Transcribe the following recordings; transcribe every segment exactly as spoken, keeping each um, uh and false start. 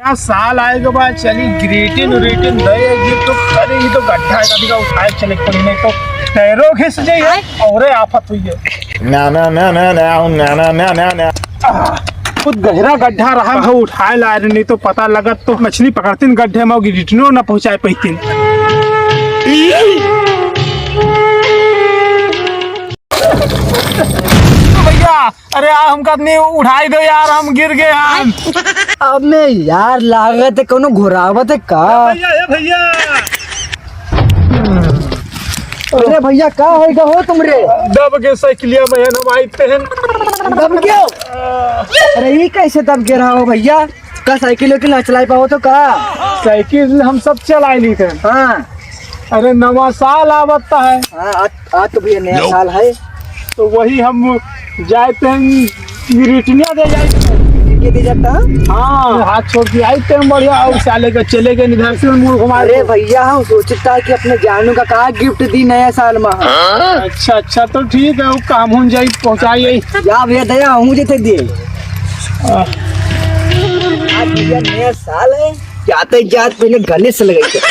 आ, साल आए के बाद चली greeting उरीटिंग दे, ये तो करे, ये तो गड्ढा का दिखा उठाए चले पड़ी, नहीं तो पैरों घिस जाइए और आफत हुई है। ना, ना, ना, ना, ना, ना, ना, ना, ना। आह, बहुत गहरा गड्ढा रहा है, उठाए ला रहे, नहीं तो पता लगत तो मछली पकड़तीन गड्ढे में, गिरटनो ना पहुंचाए पाइतीन। भैया, अरे यार, हमका आदमी उठाई दो यार, हम गिर गए हैं। अबे यार, लागत है कोनो घुरावत है का? भैया, ए भैया। अरे भैया, का होइगा हो तुमरे? दब के साइकिलिया में हम आइते हैं। दब गयो? अरे, ई कैसे दब गे रहा हो भैया? का साइकिल वाइकिल ना चलाए पाओ तो का? साइकिल हम सब चलाए ली थे। हाँ। अरे, नवा साल आवता है। हाँ, आज, आज तो भैया नया साल है। तो वही हम जाते हैं, रिटनिया दे जाए। रिटनिया दे जाता? हाँ, हाथ छोड़ के आए थे हम बढ़िया, और साले का चले गए इधर से मुड़ घुमा अरे के। भैया, हम सोचता कि अपने जानू का का गिफ्ट दी नया साल में। अच्छा, अच्छा, तो ठीक है, वो काम हो जाए, पहुँचाइए। जा भैया, दया, हम जेते दिए। आज भैया नया साल है, जाते जात पहले गले से लगाई।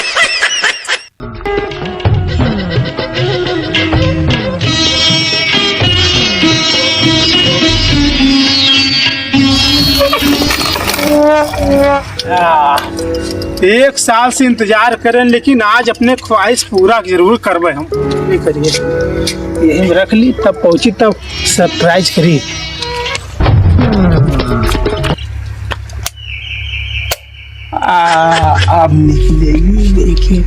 आ, एक साल से इंतजार करें, लेकिन आज अपने ख्वाहिश पूरा जरूर करबे हम। ये करिए, यही में रख ली, तब पहुँची तब सरप्राइज करी। आ, अब निकलेगी, देखिए।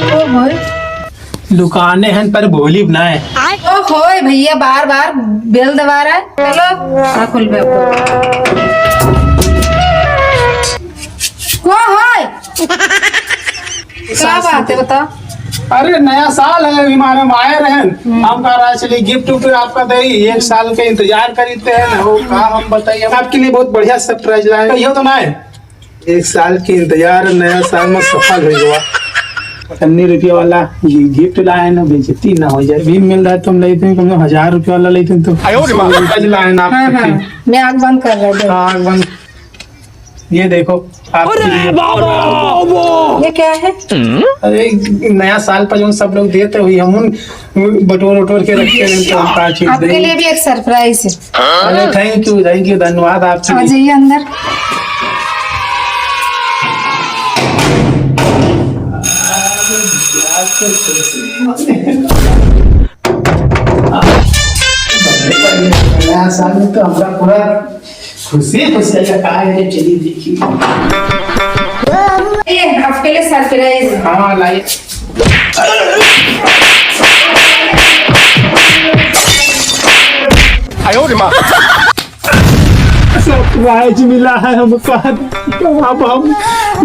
ओ भाई। दुकाने हन पर बोली बनाए। ओ होए भैया, बार बार बेल दबा रहा है। चलो, ना खुलबे। को होए? का बात है, बताओ। अरे, नया साल है, अभी मारे में आए रहन। हम्म। हम कह रहा, चलिए, गिफ्ट उफ्ट आपका दे, एक साल के इंतजार करीते हैं ना, वो का हम बताइए। आपके लिए बहुत बढ़िया सरप्राइज लाए, कहियो तो ना है। एक साल के इंतजार, नया साल में सफल हो गवा। पन्नी रुपया वाला ये गिफ्ट लाए ना, बेइज्जती ना हो जाए। भी मिल रहा है, तुम लेते हैं, कम से कम हजार रुपया वाला लेते हैं तो। आयो रे माँ। सरप्राइज लाए ना हाँ, आपके हाँ। लिए। मैं आँख बंद कर रहा हूँ। हाँ, आँख बंद। ये देखो, आपके अरे लिए। बाबा, बाबा। ये क्या है? अरे, नया साल पर जो सब लोग देते हुए, हम उन बटोर उटोर के रखते हैं, तो हम का चीज आपके दें? लिए भी एक सरप्राइज है। अरे, thank you, thank you, धन्यवाद आपके आ लिए। जाइए अंदर। नया साल में तो हमरा पूरा खुशी खुशी लगा है, चलिए देखिए। ये आपके लिए सरप्राइज। हाँ, लाइए। आयो रे माँ। सरप्राइज मिला है हमका। अब हम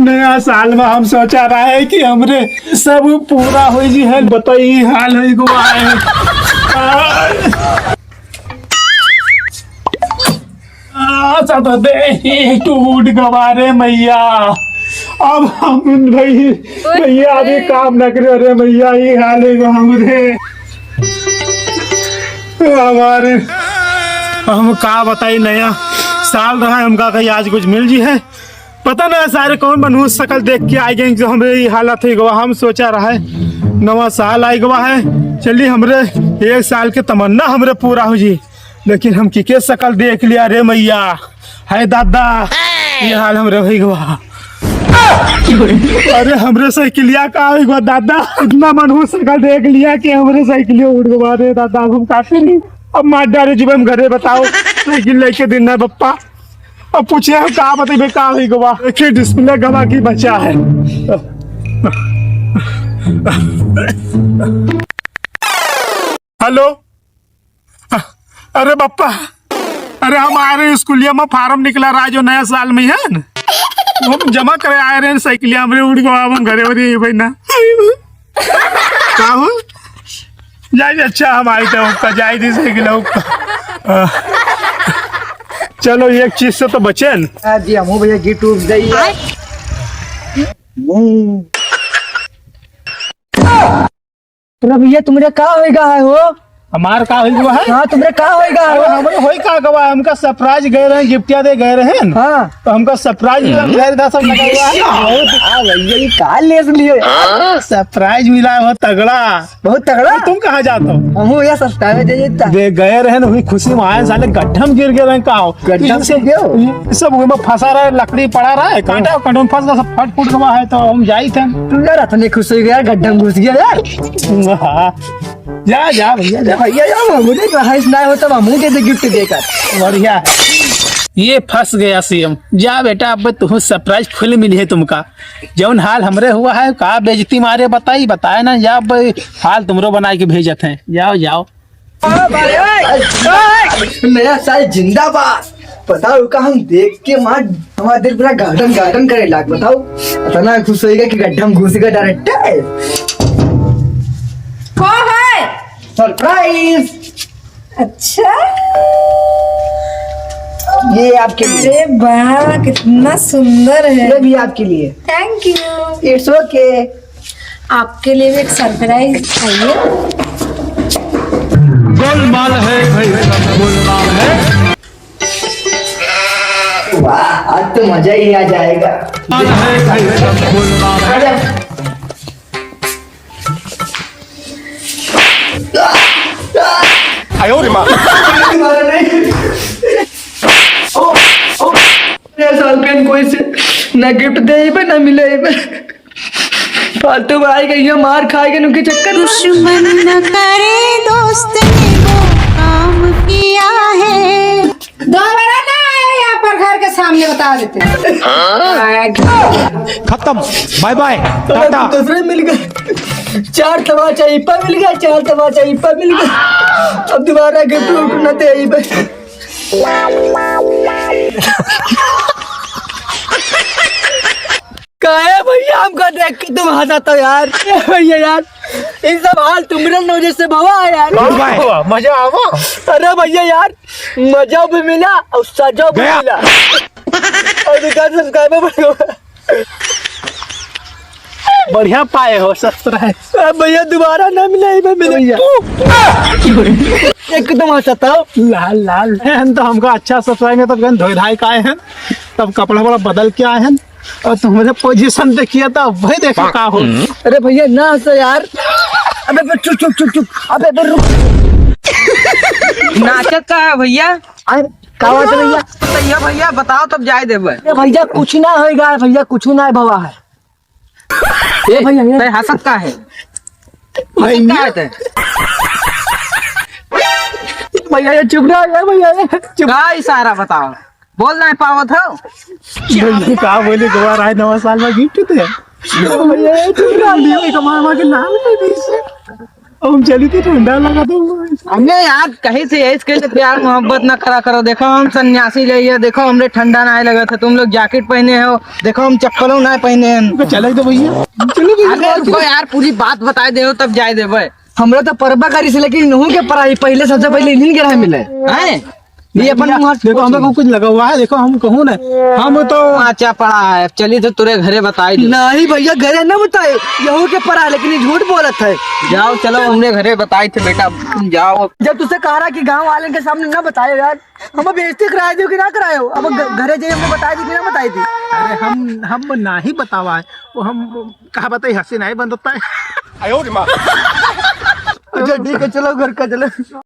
नया साल में हम सोचा रहा है कि हमरे सब पूरा हो जी है। बताइए हाल है को आए। आ, सब दे टूट गवा रे मैया। अब हम भाई, भैया अभी काम न करे रे मैया, ये हाल है को हमरे। हमारे, हम का बताई, नया साल रहा है, हमका कहीं आज कुछ मिल जी है, पता ना सारे कौन मनहूस शकल देख के आ गए जो हमरे ये हालत है गवा। हम सोचा रहा है नवा साल आए गवा है, चलिए हमरे एक साल के तमन्ना हमरे पूरा हो जी, लेकिन हम किके शकल देख लिया रे मैया। है दादा, ये हाल हमरे हो गवा। अरे हमरे साइकिलिया का हो गवा दादा, इतना मनहूस शकल देख लिया कि हमरे साइकिलिया उड़ गवा रे दादा। अब हम का करी, अब मार डारे जब हम घरे बताओ, साइकिल लेके दिन ना पप्पा। अब पूछे हम का बतेबे का हो गवा, देखिए डिस्प्ले गवा की बचा है। हेलो, अरे बप्पा, अरे हमारे स्कूलिया में फार्म निकला रहा जो नया साल में है न, वो हम जमा करे आए रहे साइकिलिया, हमरे उड़ गवा, अब हम घरे हो रही है भाई ना। का हो? जाए दे, अच्छा, हम आई थे, ओका जाए दे, सही गिला, ओका। आ, चलो, एक चीज से तो बचेन। आ, जी, हमहू भैया गिफ्ट उफ्ट दे। मुंह। अरे भैया, तुमरे का होइगा है हो? हमार का होइगा है? हाँ, तुमरे का होइगा है अरे हो? हमरे होई का गवा, हमका surprise गए रहे, गिफ्टिया दे गए रहे न। हाँ। तो हमका surprise मिला, घर इधर सब लगा हुआ है। बहुत हाँ भैया, ये का लेस लिए? Surprise मिला है बहुत तगड़ा। बहुत तगड़ा? तो तुम कहाँ जात हो? हमहू भैया subscribe दे देता। दे गए रहे न, वही खुशी में आए साले गड्ढम गिर गए रहे का हो? गड्ढम इनसे गिर गए हो? ये सब वही में फंसा रहे, लकड़ी पड़ा रहा है, कांटा, कांटा में फंस गया, सब फट फुट गवा है, तो हम जाई थे। तू यार इतने खुश हो गया, गड्ढम घुस गया यार। हाँ। जा, जा भैया, जा। भैया, जा, हमरे तो हंस ना हो, तब हमहू दे दे gift देकर। बढ़िया है। ये फंस गया सीएम। जा बेटा, अब तुहू surprise full मिली है तुमका। जौन हाल हमरे हुआ है, का बेइज्जती मारे बताई, बताए ना, जा अब हाल तुमरो बनाए के भेजत हैं। जाओ, जाओ। नया साल जिंदाबाद। बताओ का हम देख के मार, हमारा दिल पूरा garden garden करे लाग। बताओ, इतना खुश होइगा कि गड्ढम घुस गया direct। का है? Surprise। अच्छा, ये आपके लिए। अरे वाह, कितना सुंदर है। ये भी आपके लिए। Thank you। It's okay। आपके लिए भी एक surprise। आइए। गोलमाल है भाई, सब गोलमाल है। वाह, आज तो मजा ही आ जाएगा। गोलमाल है भाई, सब गोलमाल है। आजा। आयो रे माँ। ओ, ओ, ये साल पेन कोई से ना gift देइबे, ना मिलेइबे। फालतू भाई के ये मार खाए के उनके चक्कर में। दुश्मन न करे दोस्त ने वो काम किया है। दोबारा ना आए यहाँ पर घर के सामने, बता देते हैं। खत्म, bye bye, टाटा। दूसरे मिल गए, चार तमाचा इप्पा मिल गया, चार तमाचा इप्पा मिल गया। अब दोबारा gift उठ ना दे इप्पा। काहे भैया हमका देख के तुम हंसत हो यार? ए भैया यार, इन सब हाल तुमरे वजह से भवा है यार। वाह, मजा आवा। अरे भैया यार, मजा भी मिला और सजा भी गया। मिला। और दुकान subscriber बढ़ गया। बढ़िया पाए हो, सस्ता है। अब भैया दोबारा ना मिले, इबे मिले। भैया। एकदम हंसत हो। लाल, लाल। एहन तो हमका अच्छा subscribe में तो गन धोए धाए के आए हैं, तब कपड़ा वपड़ा बदल के आए हैं। और तुम्हरे position देखिए तो वही देखो का हो। अरे भैया ना हंसो यार। अबे, अबे, चुप, चुप, चुप, चुप। अबे, अबे, रुक। नाचत का है भैया? अरे, का बात है भैया? तो ये भैया बताओ तब जाए देबे। ए भैया कुछ ना होएगा भैया, कुछ ना है भवा है। ए, ए भैया, ए। तै हंसत का है? भाई, हंसत का है तै? भैया ये चुप रहा है भैया, ये चुप। का इशारा बताओ? बोल नाहीं पावत हो? भैया का बोले दोबारा आए नवा साल में gift दे। भैया ये चुप रहा है। भैया का मामा के नाम ले दी से। हम चली तो ठंडा लगा दो। हमने यार कहीं से यही इसके लिए प्यार मोहब्बत ना खड़ा करो। देखो हम सन्यासी ले ये, देखो हमरे ठंडा ना लगा था, तुम लोग jacket पहने हो, देखो हम चप्पलों ना पहने हैं। चले तो भैया, चलो भैया। अरे रुको यार, पूरी बात बताए दे हो तब जाए देबे। हमरा तो परबा करी से, लेकिन इन्हों के पराई पहले, सबसे पहले इन्हीं के रहे मिले। हैं? ये अपन भैया, मुंह हाथ देखो, हम लोग को कुछ लगा हुआ है, देखो, हम कहूँ ना, हम तो अच्छा पड़ा है। अब चली तो तुरे घरे बताई दे। नहीं भैया, घरे ना बताए, यहू के परा, लेकिन ये झूठ बोलत है। जाओ, चलो, हमरे घरे बताई थे बेटा, तुम जाओ। जब तुझसे कहा रहा कि गाँव वाले के सामने ना बताए यार, हम बेइज्जती कराए दो कि ना कराए हो? अब घ-, घरे जाइए, हमने बताई दी कि ना बताई दी? अरे हम, हम नाही बतावा है, वो हम का बताई, हंसी नाही बंद होता है। आयो रे माँ। अच्छा ठीक है, चलो घर का चलो।